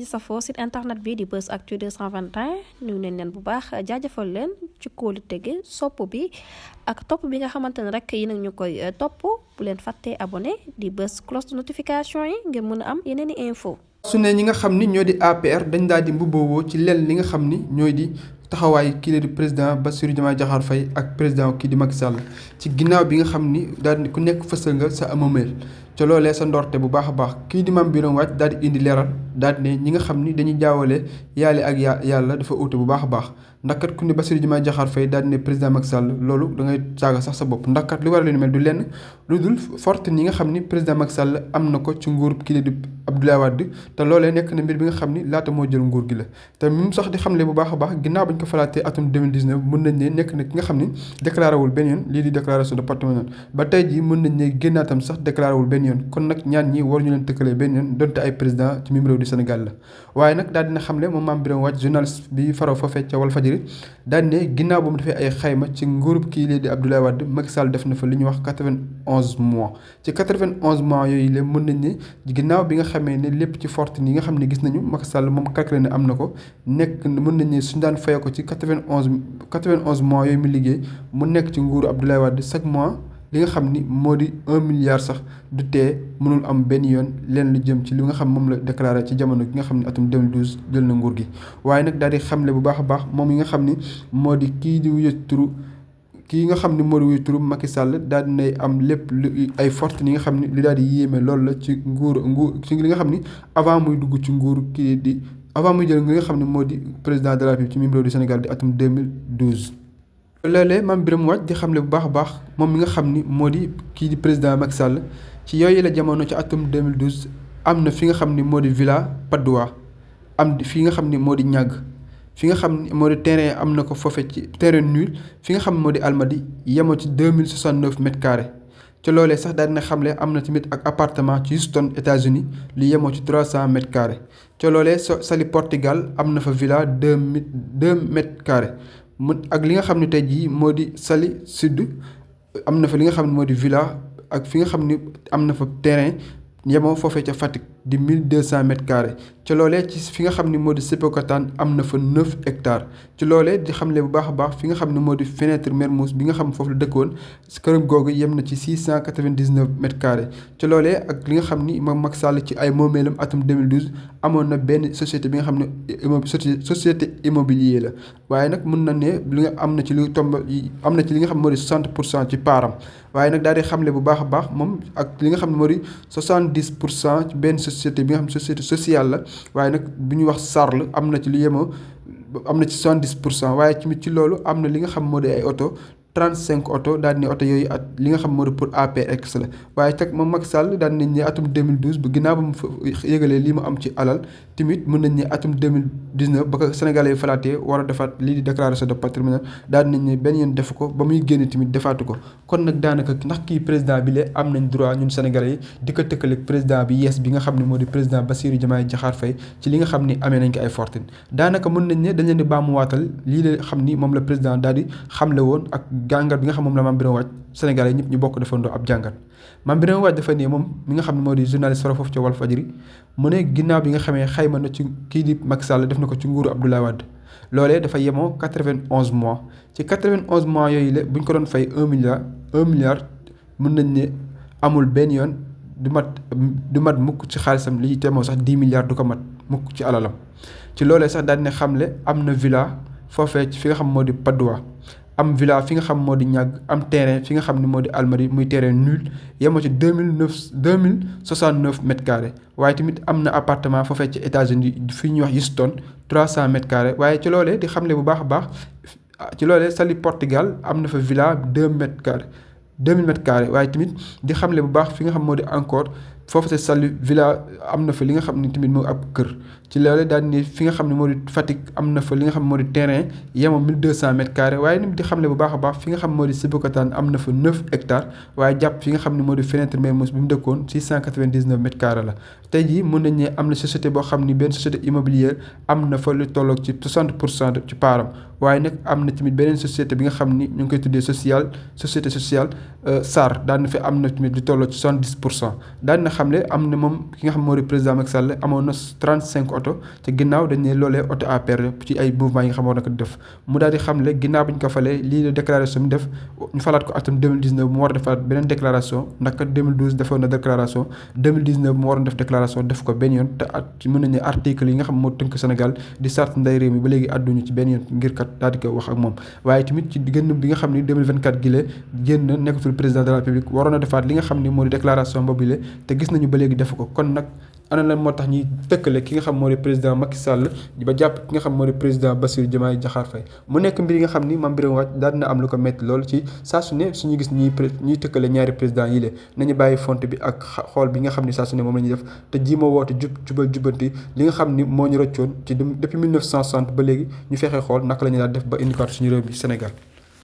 di safoo site internet bi di Buzz Actu 221 ñu neen leen bu baax jaajëfal leen ci kóolu tege sopp bi ak topp bi nga xamante ne rek yi nag ñu koy topp bu leen fàttee abonné di bës cloche de notification yi ngir mën a am yeneen i info su ne ñi nga xam ni ñoo di APR dañ daal di mbubboo ci leen li nga xam ni ñooy di taxawaay kii di président Bassirou Diomaye Diakhar Faye ak président kii di Macky Sall ci ginnaaw bi nga xam ni daal di ku nekk fësal nga sa amameel ca loolee sa ndorte bu baax a baax kii di Mame Birame Wathie daal di indi leeral daal di ne ñi nga xam ni dañuy jaawale yàlla ak yàlla dafa uute bu baax a baax ndax kat ku ne Bassirou Diomaye Diakhar Faye daal di ne président Macky Sall loolu da ngay saaga sax sa bopp ndax kat li war a leen mel du lenn lu dul forte ñi nga xam ni président Macky Sall am na ko ci nguur kii di Abdoulaye Wade te loolee nekk na mbir bi nga xam ni laata moo jël nguur gi la te même sax di xamle bu baax a baax ginnaaw bañ ko falaatee atum 2019 mën nañ ne nekk na ki nga xam ni déclaré wul benn yoon lii di déclaration de patrimoine ba tey jii mën nañ ne génnaatam sax déclaré wul benn yoon kon nag ñaan ñi war ñu leen tëkkalee benn yoon donte ay président ci mim réew du Sénégal la waaye nag daal dina xamle moom Mame Birame Wathie journaliste bi faroo foofee ca Walfadjri daal ne ginnaaw ba mu defee ay xayma ci nguurub kii lii di Abdoulaye Wade Macky Sall def na fa li ñuy wax 91 mois ci 91 mois yooyu la mën nañ ne ginnaaw bi nga xamee ne lépp ci forte yi nga xam ne gis nañu Macky Sall moom calculé ne am na ko nekk mën nañ ne suñu daan fayee ko ci 91 mois yooyu mu liggéey mu nekk ci nguuru Abdoulaye Wade chaque mois li nga xam ni moo di 1 milliard sax du tee mënul am benn yoon leen lu jëm ci li nga xam moom la déclaré ci jamono gi nga xam ne atum 2012 jël na nguur gi waaye nag daal di xamle bu baax a baax moom yi nga xam ni moo di kii di wuyu turu kii nga xam ni moo di wuyu turu Macky Sall daal di nay am lépp lu ay forte yi nga xam ni li daal di yéeme loolu la ci nguur ci li nga xam ni avant muy dugg ci nguur kii di avant muy jël nga xam ne moo di président de la République ci mim réew du Sénégal di atum 2012. loolee Mame Birame Wathie di xamle bu baax a baax moom mi nga xam ni moo di kii di président Macky Sall ci yooyu la jamono ci atum 2012 am na fi nga xam ni moo di Villa Patte d'Oie am fi nga xam ni moo di ñàgg fi nga xam ni moo di terrain am na ko foofe ci terrain nul fi nga xam ne moo di Almadies yemoo ci 2069 mètres carrés ci loolee sax daal dina xamle am na tamit ak appartement ci Houston États-Unis li yemoo ci 300 mètres carrés ci loolee Saly Portugal am na fa villa 2 mètres carrés mu ak li nga xam ne tey jii moo di Saly Sud am na fa li nga xam ne moo di villa ak fi nga xam ni am na fa terrain yemoo foofee ca Fatick di 1200 mètres carrés ci loolee ci fi nga xam ni moo di Sébikotane am na fa 9 hectares ci loolee di xamle bu baax a baax fi nga xam ne moo di fenêtre Mermoz bi nga xam foofu la dëkkoon këram googu yem na ci 699 mètres carrés ci loolee ak li nga xam ni moom Macky Sall ci ay moomeelam atum 2012 amoon na benn société bi nga xam ne société immobilier la waaye nag mën na ne li nga am na ci lu tomb am na ci li nga xam ne moo di 60% ci paaram waaye nag daal di xamle bu baax a baax moom ak li nga xam ne moo di 70% ci benn société bi nga xam ne société sociale la waaye nag bu ñuy wax Sarl am na ci lu yemoo am na ci 70% waaye tamit ci loolu am na li nga xam moo di ay oto 35 oto daal di ne oto yooyu at li nga xam moo di pour APX la waaye teg moom Macky Sall daal nañ ne atum 2012 ba ginnaaw ba mu fa yëgalee lii mu am ci alal tamit mën nañ ne atum 2019 ba ko Sénégalais yi falaatee war a defaat lii di déclaration de patrimoine daal nañ ne benn yoon def ko ba muy génne tamit defaatu ko kon nag daanaka ndax kii président bi lee am nañ droit ñun Sénégalais yi di ko tëkkaleeg président bi yees bi nga xam ne moo di président Bassirou Diomaye Diakhar Faye ci li nga xam ni amee nañ ko ay fortune daanaka mën nañ ne dañ leen di baamuwaatal lii la xam ni moom la président daal di xamle woon ak jàngat bi nga xam moom la Mame Birame Wathie Sénégalais ñëpp ñu bokk defandoo ab jàngat Mame Birame Wathie dafa ne moom mi nga xam ne moo di journaliste fara foofu ca Walfadjri mu ne ginnaaw bi nga xamee xayma na ci kii di Macky Sall def na ko ci nguuru Abdoulaye Wade loolee dafa yemoo 91 mois ci 91 mois yooyu la bu ñu ko doon fay 1 milliard mën nañ ne amul benn yoon du mat mukk ci xaalisam li temoo sax 10 milliards du ko mat mukk ci alalam ci loolee sax daal ne xamle am na villa foofee fi nga xam moo di Patte d'Oie am villa fi nga xam moo di ñàgg am terrain fi nga xam ne moo di Almadies muy terrain nul yemoo ci 2069 mètres carrés waaye tamit am na appartement foofee ci États-Unis fi ñuy wax Houston 300 mètres carrés waaye ci loolee di xamle bu baax a baax ci loolee Saly Portugal am na fa villa 2000 mètres carrés waaye tamit di xamle bu baax fi nga xam moo di encore foofu sa Saly villa am na fa li nga xam ne tamit moo ab kër ci loolu daal ni fi nga xam ne moo di Fatick am na fa li nga xam moo di terrain yemoo 1200 mètres carrés waaye ni di xamle bu baax a baax fi nga xam moo di Sébikotane am na fa 9 hectares waaye jàpp fi nga xam ne moo di fenêtre Mermoz bi mu dëkkoon 699 mètres carrés la tey jii mën nañ ne am na société boo xam ni benn société immobilière am na fa lu tolloog ci 60% ci paaram waaye nag am na tamit beneen société bi nga xam ni ñu ngi koy tuddee société sociale Sarr daan na fi am na tamit lu tolloo ci 70%. daan na xamle am na moom ki nga xam moo di président Macky Sall amoon na 35 oto te ginnaaw dañ ne loolee oto APR ci ay mouvement yi nga xam war na ko def mu daal di xamle ginnaaw bi ñu ko falee lii la déclaration mu def ñu falaat ko atum 2019 mu war a defaat beneen déclaration ndax kat 2012 defoon na déclaration 2019 mu waroon def déclaration def ko benn yoon te mën nañu ne article yi nga xam moo tënk Sénégal di charte nday réew mi ba léegi àdduñu ci benn yoon ngir kat daal di ko wax ak moom waaye tamit ci génn bi nga xam ni 2024 gi la génn nekkatul président de la République waroon na defaat li nga xam ni moo di déclaration boobu la te gis nañu ba léegi def ko kon nag ana lan moo tax ñuy tëkkale ki nga xam moo di président Macky Sall ba jàpp ki nga xam moo di président Bassirou Diomaye Diakhar Faye mu nekk mbir yi nga xam ni Mame Birame Wathie daal dina am lu ko métti lool ci saa su ne suñu gis ñuy tëkkale ñaari président yi le nañu bàyyi fonte bi ak xool bi nga xam ni saa su ne moom la ñuy def te ji ma woote jubal jubanti li nga xam ni moo ñu rëccoon ci depuis 1960 ba léegi ñu fexe xool naka la ñu daal def ba indi ko suñu réew bi Sénégal